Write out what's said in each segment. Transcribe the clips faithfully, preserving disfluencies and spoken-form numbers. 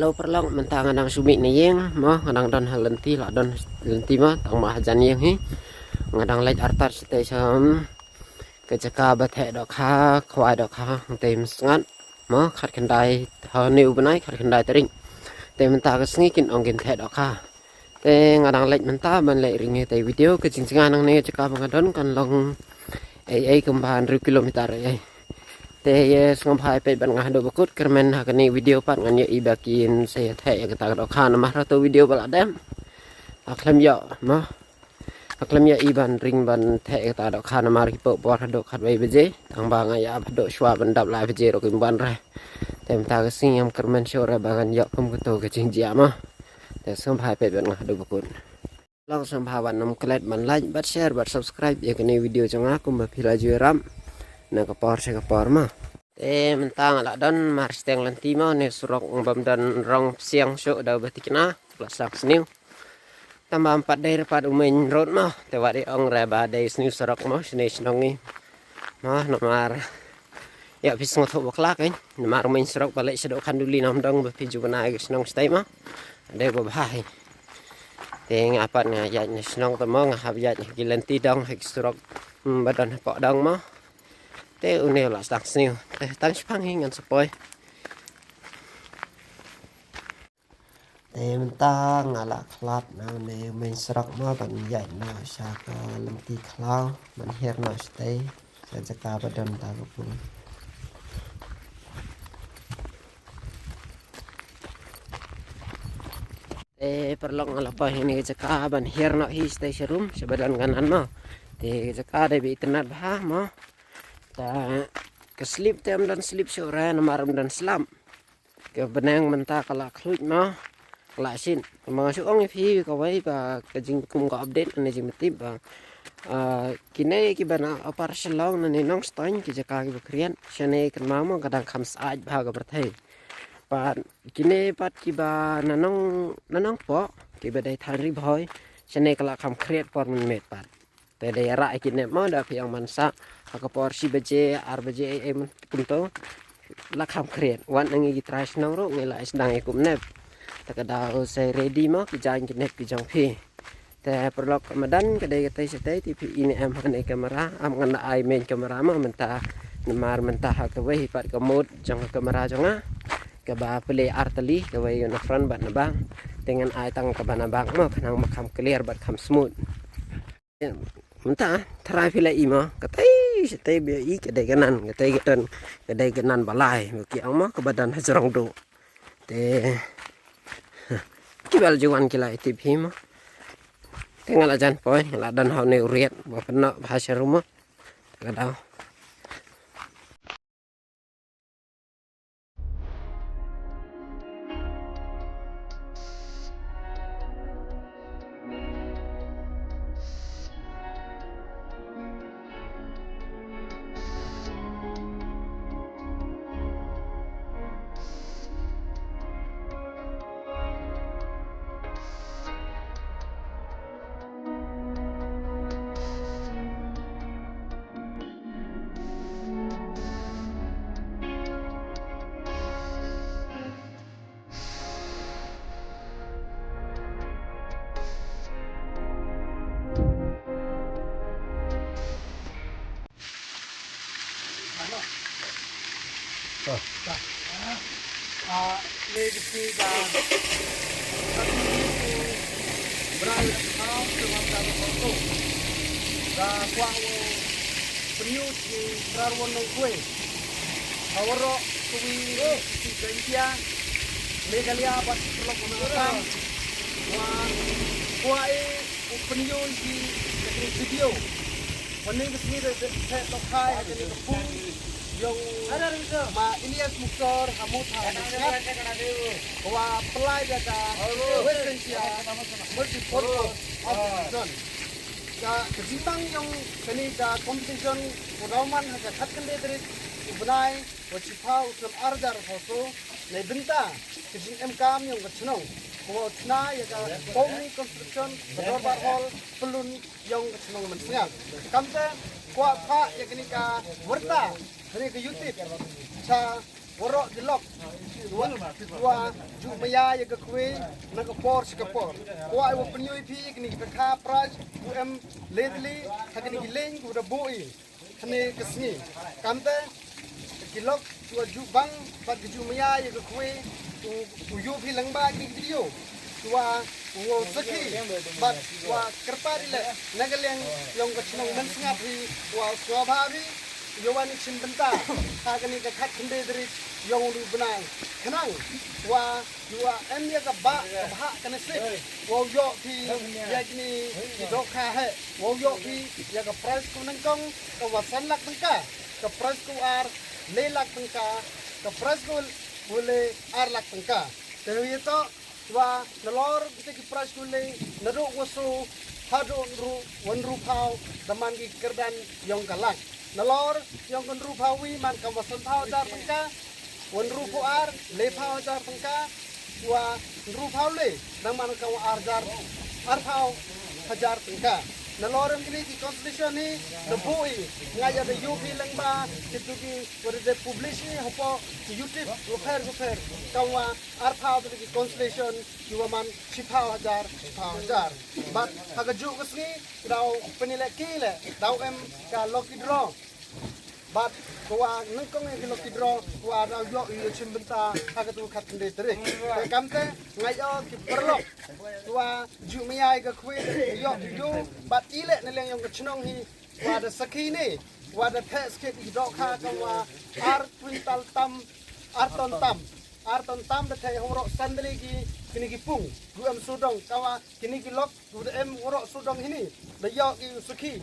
Paralok, mynta nga dang shu mih na ïing mo, nga dang don ha lynti, la don lynti mo, tang ma hajan ïing hi. Nga dang leit artat shatei sha ka jaka ba theh dohkha, khwai dohkha, hangtei Msngat mo, khatkhyndai ha une u bnai, khatkhyndai tarik. Te mynta ka sngi kin ong kin theh dohkha. Te nga dang leit mynta ban leit ring ïa tei video. Ka jingjngai nangne ka jaka ba nga don kan long ei ei kumba hynriew kilometer ei ei. Te ïa sngewbha ïa peit bad nga haduh ba kut, kyrmen ha kane video pat ngan ïohi ba kin sa ïa theh ïa kata ka dohkha namar ha to video ba la dep. Nga khlem ïoh mo. Nga khlem ïohi ban ring ban theh ïa kata ka dohkha namar ki pop por haduh khatwei baje. Tang ba nga ïa haduh shuwa ban dap lai baje ruh kim wan re. Te mynta ka sngi ngam kyrmen shuh re ba ngan ïoh kum kato ka jingjia mo. Te sngewbha ïa peit bad nga haduh ba kut. Long sngewbha ban ym klet ban like bad share bad subscribe ïa kane video jong nga kumba phi la ju ïarap na ka por sha ka por mo. Te mynta nga la don mar shiteng lynti mo, ne surok bym don rong psiang shuh da ba thikna la sdang sniew. Tang ba ym pat dei re pat u main road mo, te wat dei ong re ba dei sniew surok mo shane shnong ngi. Mo namar ïa phi sngewthuh bakla kein namar u main surok ba leit shaduh Khanduli Namdong ba phi ju bna ïa ka shnong shatei mo. Dei ba bha hi. Te nga pat nga ïaid na shnong te mo, nga hap ïaid ha ki lynti dong ha ki surok, mm, ba don hapoh dong mo. Te une la sdang sniew. Te tang shipang hi ngan sa poi. Te mynta nga la khlad na une u main surok mo ban ïaid noh sha ka lynti khlaw ban hiar noh shatei sha jaka ba don ta ka pung. Te paralok nga la poi ha kane ka jaka ban hiar noh hi shatei sharum sha ba don ka nan mo. Te ka jaka dei ba itynnad bha mo. Te ka slip te ym don slip shuh re namar ym don slap. Ka bneng mynta ka la khluit mo, ka la shit. Te ma nga shu ong ïa phi kawei ba ka jingkum ka update ne jingmyntip ba, ah, kine kiba na Upper Shillong ne Nongstoiñ ki jaka kiba khriat shane kynmaw mo ka dang kham syaid bha ka pyrthei. Pat kine pat kiba na Nong, na Nongpoh kiba dei than Ri Bhoi shane ka la kham khriat por mynmiet pat. Te dei ïa rah ïa ki nep mo da phi ong ban sah ha ka por shi baje, ar baje ei ei kumto. La kham khriat. Wat na ngi ki trai shnong ruh ngi la sdang ïa kum nep. Te ka daw sa ready mo ki jaiñ ki nep ki jong phi. Te paralok ka madan ka dei katei shatei te phi i ne em ha kane ka kamera. Am ngan da ai main kamera mo mynta namar mynta ha kawei hi pat ka mode jong ka kamera jong nga. Kaba plie ar tylli kawei na front bad na back. Te ngan ai tang kaba na back mo khnang ba kham clear bad kham smooth. Mynta tharai phi la i mo katei shatei ba i ka dei ka nan, katei ka don, ka dei ka nan ba lai ba ki ong mo kaba don ha jrong duh. Te kiba la ju wan ki la i tip hi mo. Te nga la jan poi, nga la don ha une u riat ba pynnoh bha sharum mo. Te ka daw. Pynïoh ki Krar Won Nongkwe. Ha waroh kawi ki Jaiñtia, Meghalaya bad ki paralok na Assam. Wa kwah i u pynïoh ki video. Wan ning ka sngi da theh dohkha ha kane ka pung yong ma Elias Muktor ha Mutha. Wa pynlait da ka West Jaiñtia Multipurpose Organization. Ka, ka jingtang yong kane ka competition ka dawman ha ka khatkhyndai tarik u bnai wa shiphew u snem arhajar arphew saw, na bynta ka jingemkam yong ka chnong, ka wa u chna ya ka Pawni Construction, ka Dorbar Hall, Pyllun yong ka chnong Mynsngat. Kamte kwah phah ya kane ka wyrta, kane ka YouTube cha Waroh ki lok. Wa, wa ju maya ïa ka khwai na ka por sha ka por. Kwah ïa wa pynïoh ïa phi kine ki takha prize u em lei tylli ha kine ki leng u da buh i. Kane ka sngi. Kamte ki lok wa ju bang bad ki ju maya ïa ka khwai u, u ïoh phi lang ba kine ki video. Wa, wa sakhi bad wa kyrpad i leh na ka liang yong ka chnong Mynsngat hi wa sngewbha phi ïa wan i shin bynta ha kane ka khatkhyndai tarik yong u bnai. Khnang wa ïa wa em ïa ka ba ka bha ka nasib wa ïoh phi ïa kine ki dohkha he wa ïoh phi ïa ka prize ka nyngkong ka wa san lak tyngka, ka prize ka ar le lak tyngka, ka prize ka le ar lak tyngka. Te ïa to wa nalor kita ki prize ka le naduh wa soo haduh ynru, wa ynru phaw da man ki kyrdan yong ka lak. Nalor yong ka ynru phaw wi man ka wa san phaw hajar tyngka, wa ynru phaw ar le phaw hajar tyngka, wa ynru phaw le da man ka wa ar hajar, ar phaw hajar tyngka. Nalor yong kine ki consolation hi da buh i nga ïa da ïoh phi lang ba kitu ki wa da publish i hapoh ki YouTube wa pher wa pher ka wa ar phaw da ki consolation ki wa man shi phaw hajar, shi phaw hajar. Bad ha ka juh ka sngi daw pynïaleh ki leh daw em ka lucky draw. Bad ka wa nyngkong ïa ki lucky draw ka wa daw ïoh ïa shin bynta ha katu khatkhyndai tarik. Te kamte nga ïoh ki paralok ka wa ju maya ïa ka khwai ïoh ki ïoh bad i leh na liang yong ka chnong hi wa da sakhi ne wa da theh sakhi ki dohkha ka wa ar kwintal tam, ar ton tam, ar ton tam da theh ha waroh san tylli ki kine ki pung u em sawdong ka wa kine ki lok u da em waroh sawdong hini da ïoh ki u sakhi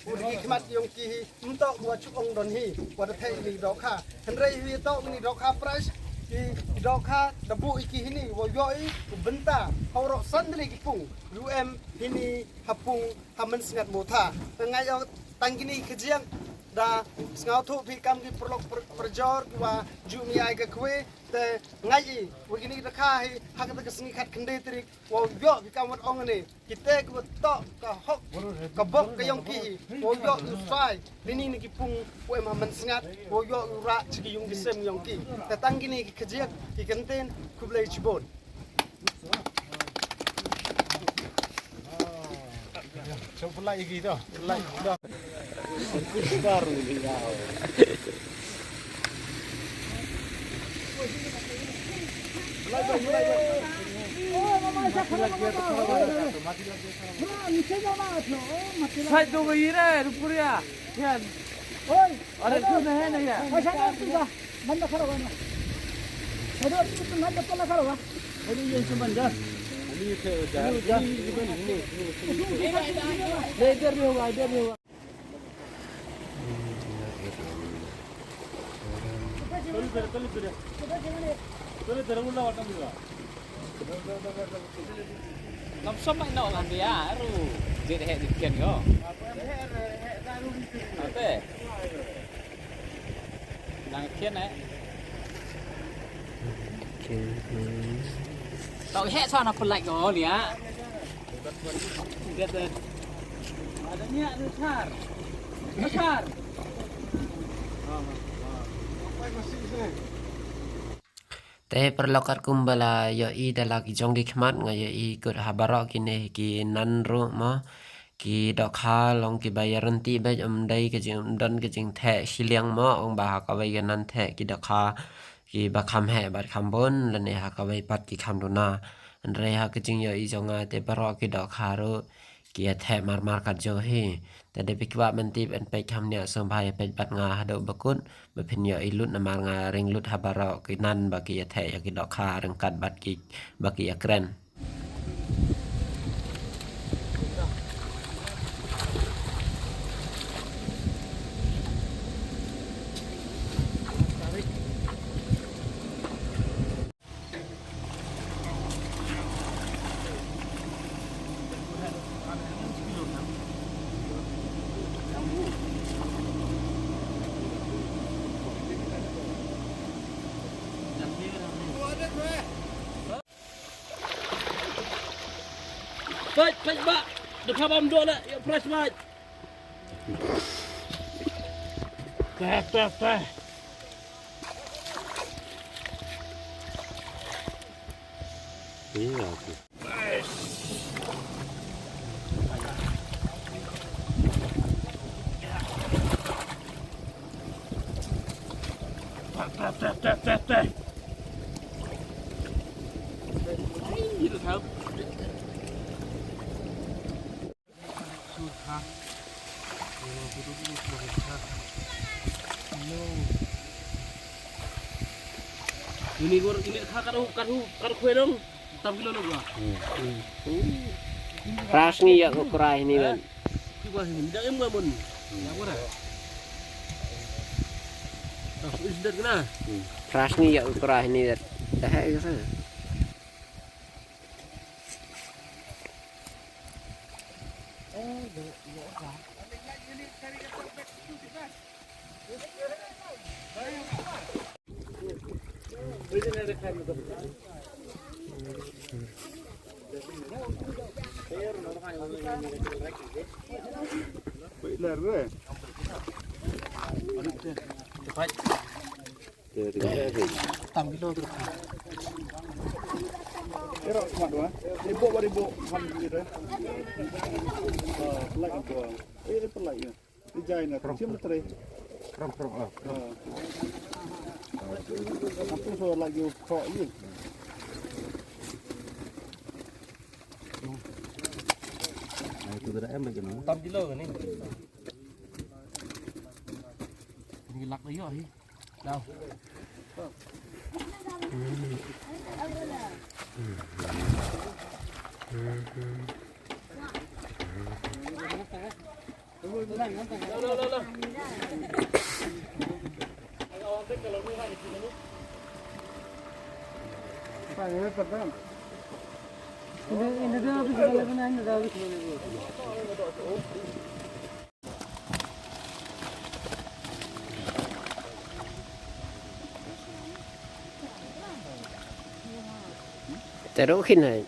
u da ki khmat yong ki hi. Ym toh wa chu ong don hi wa da theh ine i dohkha. Hynrei hi toh ine i dohkha prize i dohkha da buh i ki hini wa ïoh i u bynta ha waroh san tylli ki pung u em hini ha pung ha Mynsngat Mawtha. Te nga ïoh tang kine ki khajak da sngewthuh phi kam ki paralok par-, parajor ki wa ju maya ïa ka khwai. Te nga i wa kine ki dohkha hi ha kata ka sngi khatkhyndai tarik wa ïoh ki kam wat ong ne ki te ki wa toh ka hok ka bok ka yong ki wa ïoh u sai lini ne ki pung wa em ha Mynsngat wa ïoh u rah chi ki yung ki sem yong ki. Te tang kine ki khajak ki kyntien khublei chibun. Chau pulai igi to, pulai to. Side do gayina, rupuria. Yan. Oi. Are tu nahi nahi. Acha na tu ja. Banda khara hua na. Acha tu banda pala khara hua. Acha ye se banda. Acha ye se banda. Nahi, idhar bhi hoga, idhar bhi hoga. Ngam som mai noh ngan dia ru. Jit heh jit khian ko. Ate. Nang khian eh. Tau heh sa na pelak ko lia. Dia tu. Ada ni ada sar. Sar. Te paralok katkum ba la ïohi da la ki jong ki khmat nga ïohi kut ha baroh kine ki nan ruh mo. Ki dohkha long kiba ïaryntih beit, ym dei ka jing, ym don ka jingtheh shiliang mo, ong ba ha kawei ka nan theh ki dohkha kiba kham heh bad kham bun lane ha kawei pat ki kham duna. Hynrei ha ka jingïohi jong nga te baroh ki dohkha ruh ki ïatheh marmar kat jong hi. Te dei phi kwah ban tip ban peit kham nia sngewbha ïa peit bad nga haduh ba kut ba phin ïohi lut namar nga ring lut ha baroh ki nan ba ki ïatheh ïa ki dohkha ryngkat bad ki ba ki ïakren. Peit, peit, ba. Dei ka bam dok la, ïa prize, mate. Teh, teh, teh. Iya, oke. Ini gor, ini kha kar hu, kar hu, kar khwe dong. Tam kilo lo gua. Hmm. Pras ngi ïa u krai ni ban. Ki gua sini, dak em gua mun. Ya gua dah. Dah is dat kena. Pras ngi ïa u krai ni dat. Dah hai ka sana. Tam kilo tu. Era smat wa. Ibu bari ibu. Ham gitu. Ah, pelai kan tu. Eh, pelai ya. Di jai na. Cium na teri. Prong, prong, ah. Ah. Aku so lagi kok ni. Nah, itu dah em lagi no. Tam kilo kan ni. Ni lak lagi ah. Dah. Te ruh khin hai.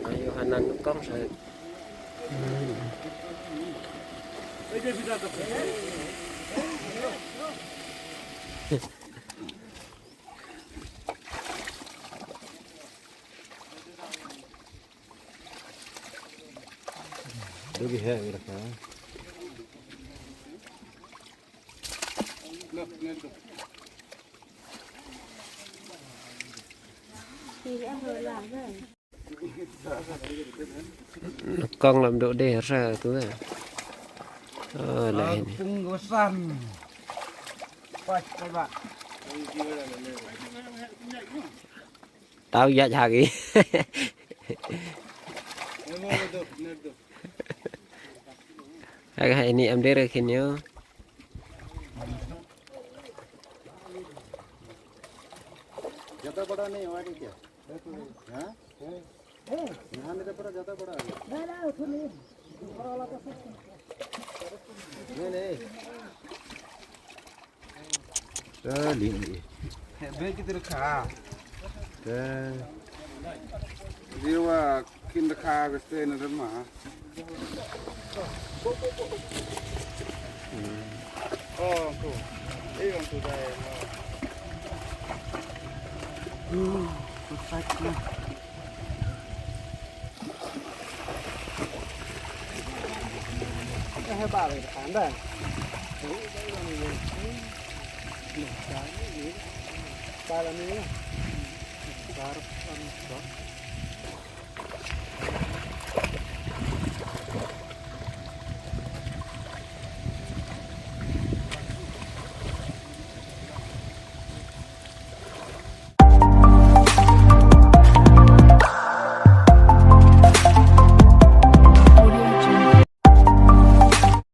Ayo hanan kong sa. Dogi hai mereka. Kong lam dok deh ra tu eh. Oh, lain. Punggusan. Pas coba. Tau ïa jagi. Aga ini am dere khin ïa. ज्यादा बड़ा नहीं हुआ है क्या? हाँ? यहाँ मेरा पूरा ज्यादा बड़ा है। नहीं, नहीं। Kali ni. Bek kita rekha. Dia wa kin rekha ke stay na dema. Oh, tu. Eh, yang tu dah. Hmm, tu side na.